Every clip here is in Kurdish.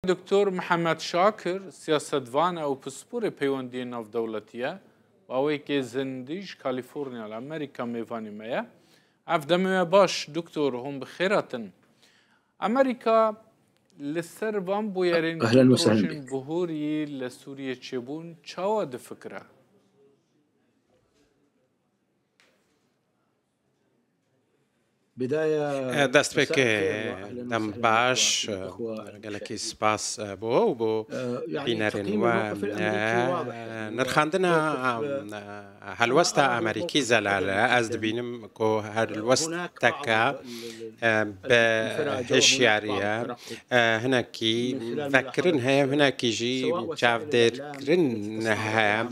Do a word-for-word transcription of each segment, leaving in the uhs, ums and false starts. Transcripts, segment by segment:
Doktor Mihemed Şakir, siyasetvan e û pisporê peywendiyên navdewletî ye. Waweyekê zindî ji Kalîforniya li Amerîka mêvanê me ye. Ev demê we baş, Doktor, hûn bi xêr hatin. Amerîka li ser van bûyerên Ehlen we sehlen bik. Rojên bihurî li Sûriyê çêbûn çawa difikire? Destpêkê dem baş, gelekî spas bo û bo bînerên we. Nirxandina helwesta Amerîkî zelal e. Ez dibînim ku helwesteke bi hişyarî ye. Hinekî vekirin heye, hinekî jî çavdêrkirin heye.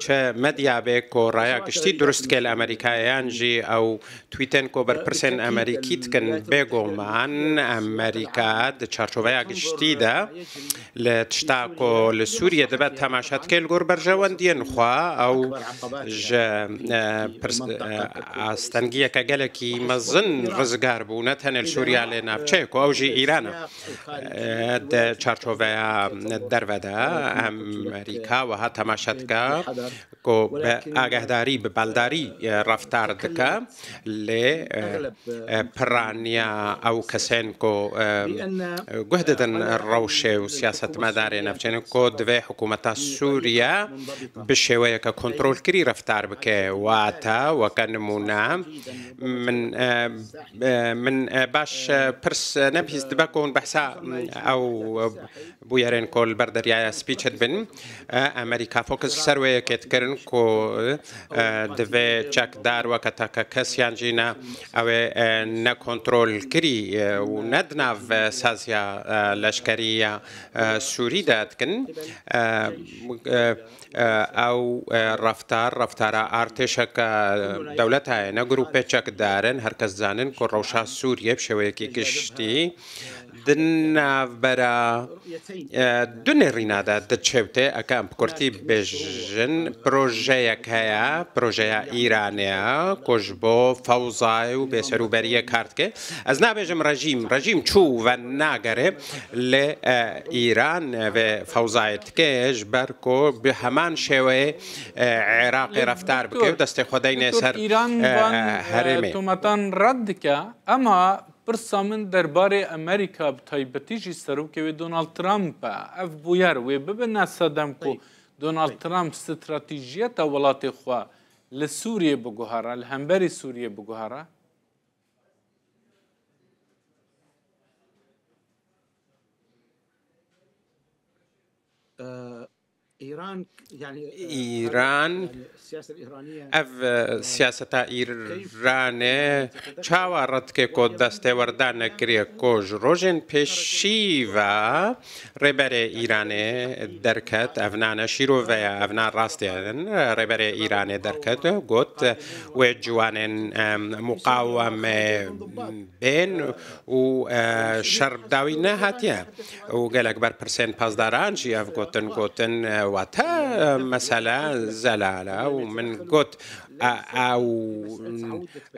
Çi medya bê ku raya giştî durust dike li Amerîkayê, yan jî ew tweetên ku berpirsên Amerîkî dikin, bêguman Amerîka di çarçoveya giştî de li tişta ku li Sûriyê dibe temaşe dike li gor berjewendiyên xwe. Ew ji, e, pirs-, e, astengiyeke gelekî mezin rizgar bû, ne tenê li Sûriya lê navçeyê ku ew jî Îran e. E, di çarçoveya derve de Amerîka wiha temaşe dike ku bi agahdarî, bi baldarî, e, reftar dike, lê, e, e, piraniya ew kesên ku, e, guh didin rewşê û siyasetmedarê navçeyê ku divê hikûmeta Sûriye bi şêweyeke kontrolkirî reftar bike. Wate, weke nimûne, min, e, e, min, e, baş, e, pirs nebihîst, dibe ku hûn behsa, mm, ew, e, bûyerên ku li ber Deryaya Spî çêdibin. E, Amerîka fokus ser wê yekê dikirin ku, e, divê çekdar weke takekes yan jî ne, ew ê, e, nekontrolkirî, e, û ne di nav, e, saziya, e, leşkerî ya, e, Sûrî de dikin. E, e, e, ew, e, reftar, reftara artêşeke dewleta ye, ne grûpê çekdar in. Her kes dizanin ku rewşa Sûriyê bi şêweyekî giştî di navbera, e, du nêrîna de diçe û tê, eke em bi kurtî bêjin, projeyek heye, projeya Îranê ye, ku ji bo fewzayê û bêserûberiyê kar dike. Ez nabêjim rejîm, rejîm çû ve nagere, lê, e, Îran vê fewzayê dike ji ber ku bi heman şêweyê, e, Iraqê reftar bike û destê xwe deyne ser, Îran, e, van, e, herêmê. Tometan red dike, ema pirsa min derbarê Amerîka, bi taybetî jî serokê wê Donald Trump e. Ev bûyer wê bibine sedem ku Donald Trump stratejiyeta welatê xwe li Sûriyê biguhere, li hemberî Sûriyê biguhere? Îran, ev, e, siyaseta Îranê çawa red dike ku destêwerdan nekiriye ku ji rojên pêşî ve Rêberê Îranê derket, ev na ne şîrove ye, ev na rastê ye. Rêberê Îranê derket, got, wê ciwanên, em, muqawemê bên û, e, şer bi dawî nehatiye. Û gelek berpirsên pasdaran jî ev gotin, gotin, e, wate, e, mesele zelal e. Û min got, e, ew,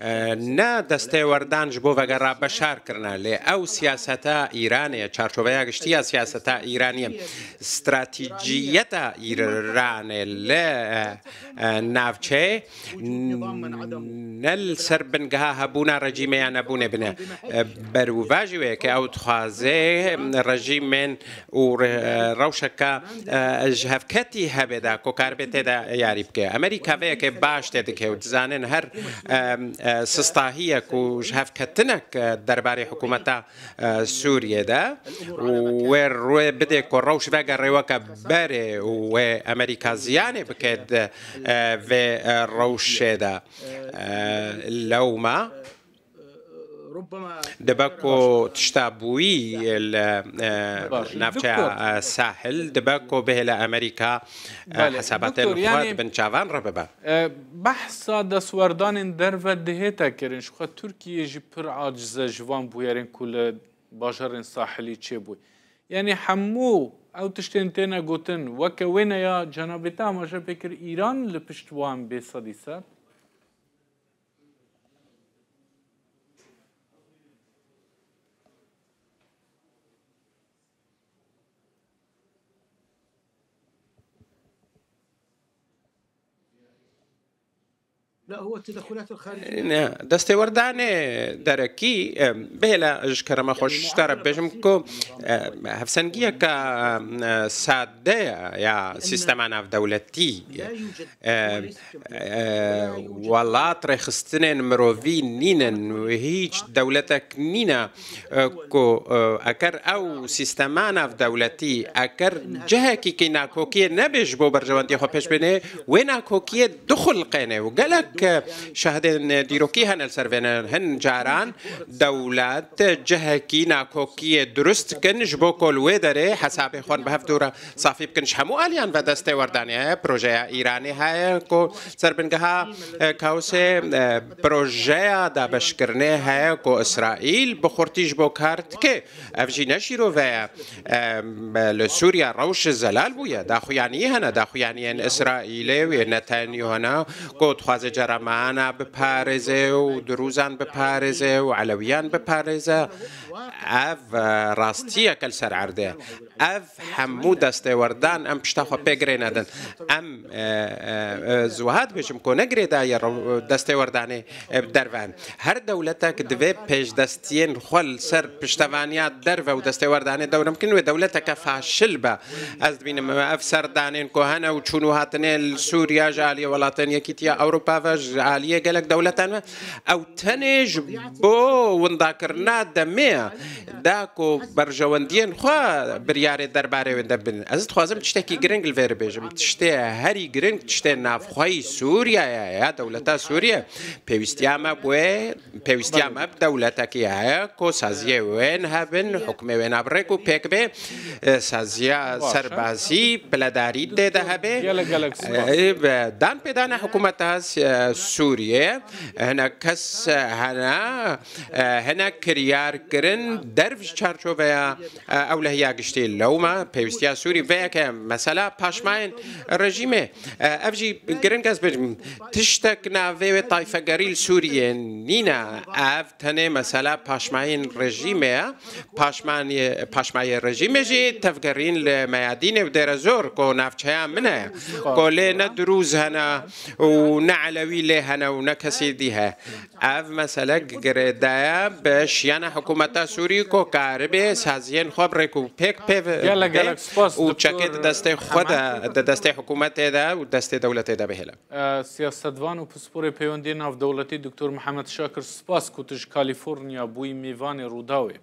e, ne destêwerdan ji bo vegera beşar kirine, lê ew siyaseta Îranê ye, çarçoveya giştî ya siyaseta Îranê ye, stratejiyeta Îranê li, e, e, navçeyê ne li ser bingeha hebûna rejîmê ya nebûnê bine. E, berûvajî wê yekê ew dixwaze rejîmên û re-, rewşeke, e, ji hevketî hebe de ku karibê tê de yarî bike. Amerîka vê yekê baş tê dike û dizanin her, e, e, sistahiyek û ji hevketinek, e, derbarê hikûmeta, e, Sûriyê de û wê rê bide ku rewş vegere weke berê û wê Amerîka ziyanê bike di, e, vê, e, rewşê de. E, lewma Dibe ku tişta bûyî li, e, navçeya, e, Sahil, dibe ku bihêle Amerîka, e, hesabatên xwe di bin çavan re bibe. E, behsa destwerdanên derve dihête kirin, ji xwe Tirkiye jî pir aciz e ji van bûyerên ku li bajarên Sahilî çêbû. Yanî hemû ew tiştên têne gotin, weke wêne ya cenabê te amaje pê kir, Îran li pişt wan bê sedî sed. Ne, destêwerdanê derekî, e, bihêle ji kerema xwe ji te re bêjim ku, e, hevsengiyeke, e, sade ye ya sîstema navdewletî. E, e, welat rêxistinên mirovî nînin, hîç dewletek nîne, e, ku, e, eker ew sîstema navdewletî, eker cihekî kî nakokiyê nebe ji bo berjewendiyê xwe pêş bêne, wê nakokiyê dixulqêne û gelek, e, şahidên dîrokî hene li ser vê ne. Hin caran dewlet cihekî nakokiyê durust dikin ji bo ku li wê derê hesabê xwe bi hev dû re safî bikin. Ji hemû aliyan ve destêwerdanê heye, projeya Îranê heye ku ser bingeha, e, kaosê, e, projeya dabeşkirinê heye ku Îsraîl bi xurtî ji bo kar dike. Ev jî ne şîrove ye. Em, li Sûriye rewş zelal bûye. Daxuyaniyê hene, daxuyaniyên Îsraîlê û yê Netanyahu hene ku dixwaze Ceremana biparêze û Dirûzan biparêze û Elewiyan biparêze. Ev, e, rastiyeke li ser erdê. Ev hemû destêwerdan em pişta xwe pê girê nedin. Em, e, e, e, ez wiha dibêjim ku ne girêdayî rew-, destêwerdanê, e, bi derve in. Her dewletek divê pêşdestiyên xwe li ser piştevaniya derve û destêwerdanê dewrim bikin, wê dewleteke faşil be. Ez dibînim ev serdanên ku hene û çûn û hatinê li Sûriye ji aliyê welatên Yekîtiya Ewropa ve, ji aliyê gelek dewletan ve, ew tenê ji bo windakirina demê ye, da ku berjewendiyên xwe biryarê derbarê wê de bin. Ez dixwazim tiştekî giring li vê re bêjim. Tiştê herî giring, tiştê navxweyî Sûriye ye, ya dewleta Sûriye. Pêwîstiya me bi wê, pêwîstiya me bi dewletekî heye ku saziyê wên hebin, hikûmê wêna bi rêk û pêk bê, e, saziya serbazî, piledarî tê de hebe. Gelek, gelek spas. E, bi danpêdana hikûmeta, e, Sûriye, hinek kes, e, hene, e, hinek kiryar kirin derv ji çarçoveya, e, ewlehiya giştî. Lewma pêwîstiya Sûrî vê yeke mesela paşmayên rejîmê. E, ev jî giring ez bêjim. Tiştek navê wê tayfegerî li Sûriyê nîne. Ev tenê mesela paşmayên rejîmê ye. Paşmaniyê, paşmayê rejîmê jî tevgerîn li Meyadînê û Dêrezor ku navçeya min e. Ku lê ne Dirûz hene û ne Elewî lê hene û ne kesî dî he. Ev mesele girêdaye bi şiyana hikûmeta Sûrî ku karibe saziyên xwe bi rêk û pêk pê Gelek, bide gelek spas, û Doktor çekê di destê xwe de, Eman. Di destê hikûmetê de û destê dewletê de bihêle. E, siyasetvan û pisporê peywendiyê navdewletî Doktor Mihemed Şakir, spas ku tu ji Kalîforniya bûyî mêvanê Rûdawê.